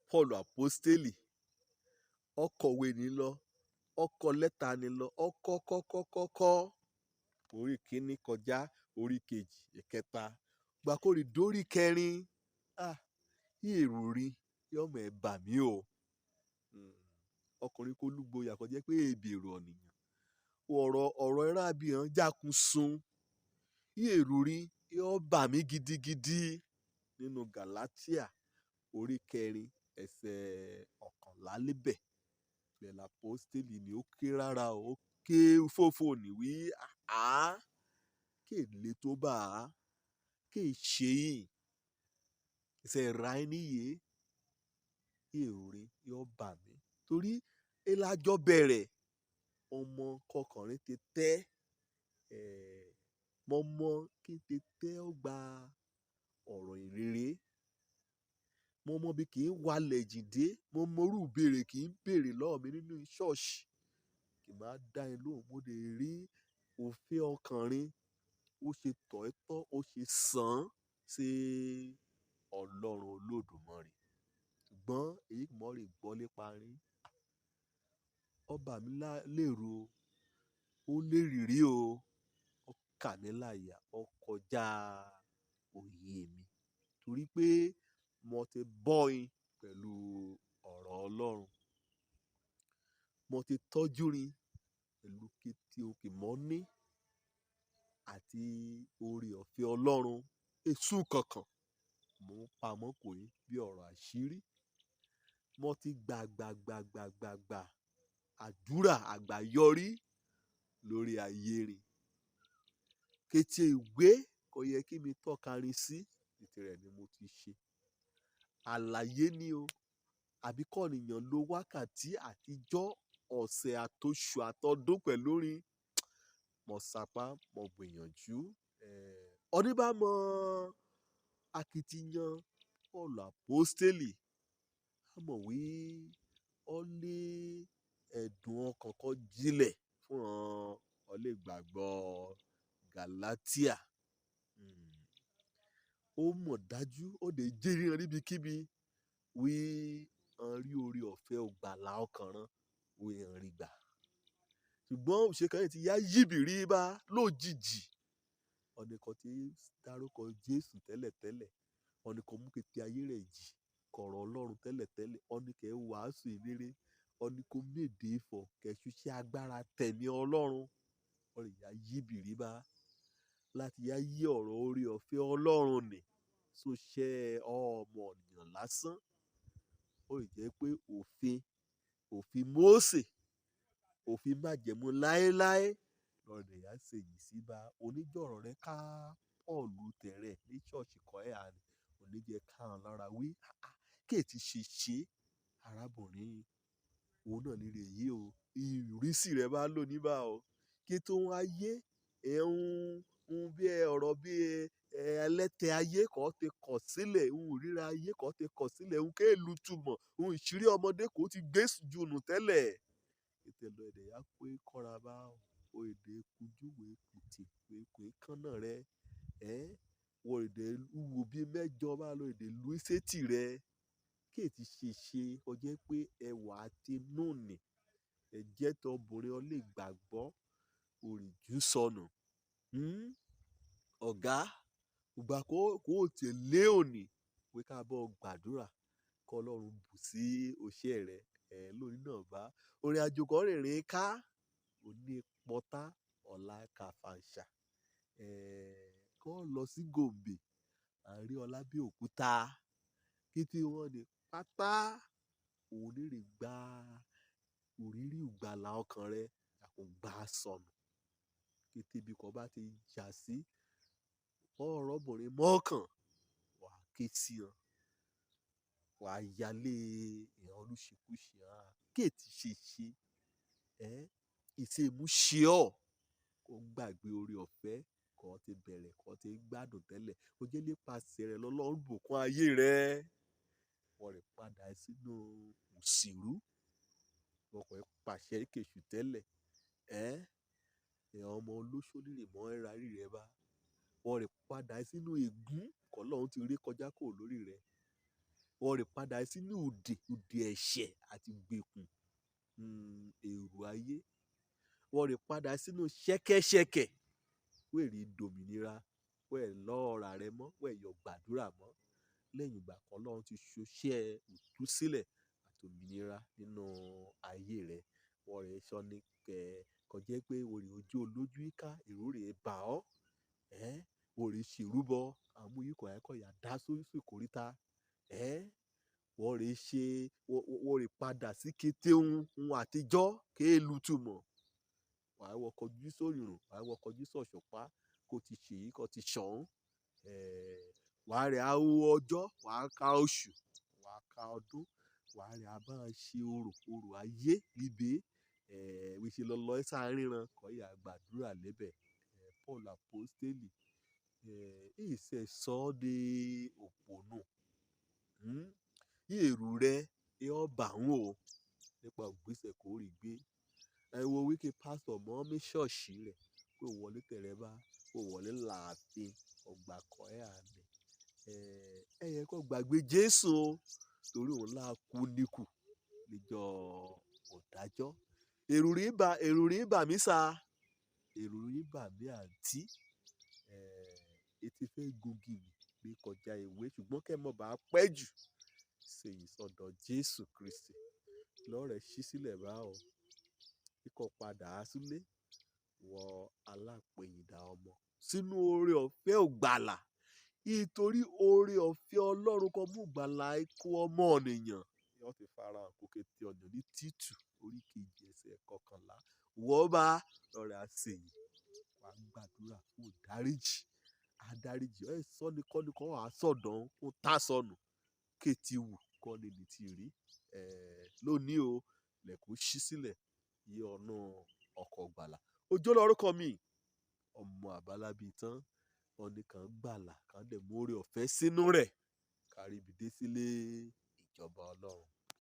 Paul Àpọ́stélì ọkọ̀wé ní lọ, ọkọ lẹ́tà ní lọ, ọkọ kọ́kọ́kọ́kọ́ orí kìíní kọjá orí kejì, ìkẹta, gbàkórè dórí kẹrin. Ah, èrò rí yọmọ ẹ bà mí o. Ọkùnrin kó lúgboyà kó jẹ́ pé èbèrò ọ̀nìyàn ọ̀rọ̀ ọ̀rọ̀ ẹ̀rọ abìhàn jákun sun èrò rí yọ bà mí gidigidi nínú Gàlátíà orí kẹrin ẹsẹ̀ ọ̀kànlá lébẹ̀ bẹ́ẹ̀ làpọ́stélì ni ó ké rárá o, ó ké fòfò níwí àá kéèlé tó bá a kéè ṣe yìí ìṣe ra ẹ níyè èrò rí yọ bà mí torí elájọ bẹ̀rẹ̀ ọmọ kọkànrin ti tẹ́ mọ́mọ́ kí n ti tẹ́ ọ gba ọ̀rọ̀ ìrere, mo mọ bí kì í walẹ̀ jìndé, mo mọrú ìbéèrè kì í béèrè lọ́wọ́ mi nínú ṣọ́ọ̀ṣì kì máa dá ẹ lóhùn. Mo lè rí òfin ọkànrin ó ṣe tọ̀ẹ́tọ́, ó ṣe sàn án sí Ọlọ́run Olódùmarè, ṣùgbọ́n èyí mọ́ rè gbọ́ nípa rí ọba mi lérò ó lérìírí o, ó kà mí láyà, ó kọjá òye mi torí pé mo ti bọ́ in pẹ̀lú ọ̀rọ̀ Ọlọ́run, mo ti tọ́jú rin pẹ̀lú kété òkè mọ́ ní àti oore ọ̀fẹ́ Ọlọ́run èṣù kankan mò ń pamọ́ kò yín bí ọ̀rọ̀ àṣírí. Mo ti gbà gbà gbà gbà gbà gbà àdúrà àgbáyọrí lórí ayé rin kété ìwé kò yẹ kí mi tọ́ka rin sí ìtìrẹ̀ ni mo ti ṣe àlàyé ni o, àbí kọ́nìyàn lo wákàtí àtijọ́ ọ̀sẹ̀ àtoṣù àtọdún pẹ̀lú rin. Mo sapá, mo gbìyànjú. Ọní bá mọ akitiyan Paul Àpọ́stélì á mọ̀ wí ọ lé ẹ̀dùn ọkàn kan jinlẹ̀ fún ọlẹ́gbàgbọ́ Gàlátíà. Ó mọ̀ dájú, ó lè jẹ́rìí níbikíbi wí hàn rí oore ọ̀fẹ́ ògbàlà ọkàn rán wí hàn rí gbà. Ṣùgbọ́n òṣèkàn yìí ti yá yíbìrí bá lójijì. Ọ̀nì kan tí dárúkọ Jésù tẹ́lẹ̀tẹ́lẹ̀, ọ̀nì kan mú kété ayé rẹ̀ jì kọ̀rọ̀ Ọlọ́run tẹ́lẹ̀tẹ́lẹ̀, ọ̀nì kẹ́ wàásù ìrere, ọ̀nì kò méde fọ̀ kẹ́ṣuṣẹ́ agbára tẹ̀mí Ọlọ́run. Ọ̀rẹ́ yá yíbìrí bá láti yá yí ọ̀rọ̀ oore ọ̀fẹ́ Ọlọ́run nì sóṣẹ́ ọmọ ènìyàn lásán. Ó lè jẹ́ pé òfin òfin Mósè, òfin májẹ̀mú láéláé lọ́rọ̀ yá ṣèyí sí bá oníjọ̀rọ̀ rẹ ká Pọ́ọ̀lù tẹ̀rẹ̀ ní ṣọ́ọ̀ṣì kọ́ ẹ̀ àná oníjẹ́ káwọn lára wí kéètì ṣe ṣe arábìnrin òun náà ní rè yí o, ìrísí rẹ̀ bá lò níbà o kí tó ń ayé ẹ̀ ń bí ọ̀rọ̀ bí ẹlẹ́tẹ̀ ayé kọ́ ti kọ̀ sílẹ̀, ń ríra ayé kọ́ ti kọ̀ sílẹ̀, ń kéèlú túmọ̀, ń ìṣírí ọmọdé kò ti gbé jùnù tẹ́lẹ̀. Ètè lọ èdè yá pé kọ́ra bá o èdè kujúwe kùtì pé kò kánná rẹ ẹ́ wọ èdè wúwo bí mẹ́jọ bá lọ èdè lu sétí rẹ kéètì ṣe ṣe ó jẹ́ pé ẹwà àti núùnì ẹ̀jẹ̀ tó obìnrin ọ lè gbàgbọ́ òrìjú sọnù. Ọ̀gá ìgbà kó kó tẹ̀lé òní pé ká bọ́ gbàdúrà kọ́ Ọlọ́run bù sí òṣè rẹ ẹ̀ lónìí náà bá orin àjò kan rìnrìn ká òní pọ́tá ọ̀la kàfàǹṣà kọ́ lọ sí Gòmbè àrí ọlá bí òkúta kí tí wọ́n ní pátá òun ní rè gba òrírí ìgbàlà ọkàn rẹ kò gbà sọnù. Kété ibi kan bá ti jà sí ọ̀rọ̀bìnrin mọ́kàn wà á ké sí ọ, wà á yálé ìran olùṣekúṣe hàn kéètì ṣe ṣe ẹ́ ìṣèmú ṣe ọ́ kó gbàgbé oore ọ̀fẹ́ kó ti bẹ̀rẹ̀ kó ti gbádùn tẹ́lẹ̀ kó jẹ́ nípasẹ̀ rẹ̀ lọ́lọ́run bùkún ayé rẹ̀ wọ́n rẹ̀ padà sínú òṣèlú ọkọ̀ ẹ̀ pàṣẹ kèṣù tẹ́lẹ̀ ẹ́ ìran ọmọ olóṣó lè mọ́ ẹ̀ra rí rẹ bá wọ́n rẹ̀ padà sínú ègún kọ́lọ́run ti rí kọjá kò lórí rẹ̀. Wọ́n rè padà sínú ìdè, ìdè ẹ̀ṣẹ̀ àti ìgbèkùn èrò ayé. Wọ́n rè padà sínú ṣẹ́kẹ́ṣẹkẹ̀, wéè rí dòmìnira, wéè lọ́ra rẹ mọ́, wéè yọ gbàdúrà mọ́. Lẹ́yìn ìgbà kan Ọlọ́run ti ṣoṣẹ́ ìtúsílẹ̀ àti òmìnira nínú ayé rẹ. Wọ́n rè sọ ní kẹ́ kó jẹ́ pé o rè ojú olójú ìká, èrò rè bà ọ́. Ẹ́ o rè ṣèrúbọ, àmú ikọ̀ ẹ̀ kọ́ ya dá sórí ìkóríta. Ẹ́ wọ́n rè ṣe, wọ́n rè padà sí kété ohun àtijọ́ kéèlú túmọ̀. Wàá wọ kọjú sórùn, wàá wọ kọjú sọ̀ṣọ̀pá, kó ti ṣèyí, kó ti ṣọ̀ún. Wàá rẹ̀ á wo ọjọ́, wàá ka oṣù, wàá ka ọdún, wàá rẹ̀ á bá ṣe orò, orò ayé níbí. Wí ṣe lọ lọ sáríran kó yá gbàdúrà lẹ́bẹ̀. Paul Apostoli, ìṣe sọ dé òpònú. Èrò rẹ yóò bà ń wò nípa ìgbésẹ̀ kó rí gbé. Ẹ wo wípé pásítọ̀ mọ́ mi ṣọ́ọ̀ṣì rẹ̀ pé wọlé tẹ̀rẹ̀ bá, pé wọlé láàfin ọgbà kọ́ ẹ̀ àmì. Ẹ yẹ kó gbàgbé Jésù o, torí òun là kú níkù níjọ́ ọ̀dájọ́. Èrò rí bà, èrò rí bà mí sá, èrò rí bà mí àǹtí. Etí fẹ́ gungi mi gbé kọjá ìwé, ṣùgbọ́n kẹ́ mọ̀ bá pẹ́ jù ṣèyí sọ́dọ̀ Jésù Kristi. Lọ́rẹ̀ ṣí sílẹ̀ bá ọ. Kíkọ́ padà sílé wọ alápèyìndà ọmọ sínú oore ọ̀fẹ́ ògbàlà. Nítorí oore ọ̀fẹ́ Ọlọ́run kan mú ìgbàlà ikú ọmọ ènìyàn. Yóò ti farahàn kó kété ọ̀nà ní Títù orí kejì ẹsẹ̀ kọkànlá. Wọ́n bá lọ́rẹ̀ àṣeyìn. Wàá gbàdúrà fún ìdáríjì. Adáríjì. Ẹ sọ ní kọ́ni kan wàá sọ̀dọ̀ ń tá sọnù. Kéétì wù kọ́ni ní ti rí. Lónìí o, lẹ̀kùn ṣí sílẹ̀ yí ọ̀nà ọkọ̀ ìgbàlà. Òjó lorúkọ mi, ọmọ àbálábí tán. Ọ̀nì kan gbàlà, kan dẹ̀ mú oore ọ̀fẹ́ sínú rẹ̀. Kárí ibi dé sílé ìjọba Ọlọ́run.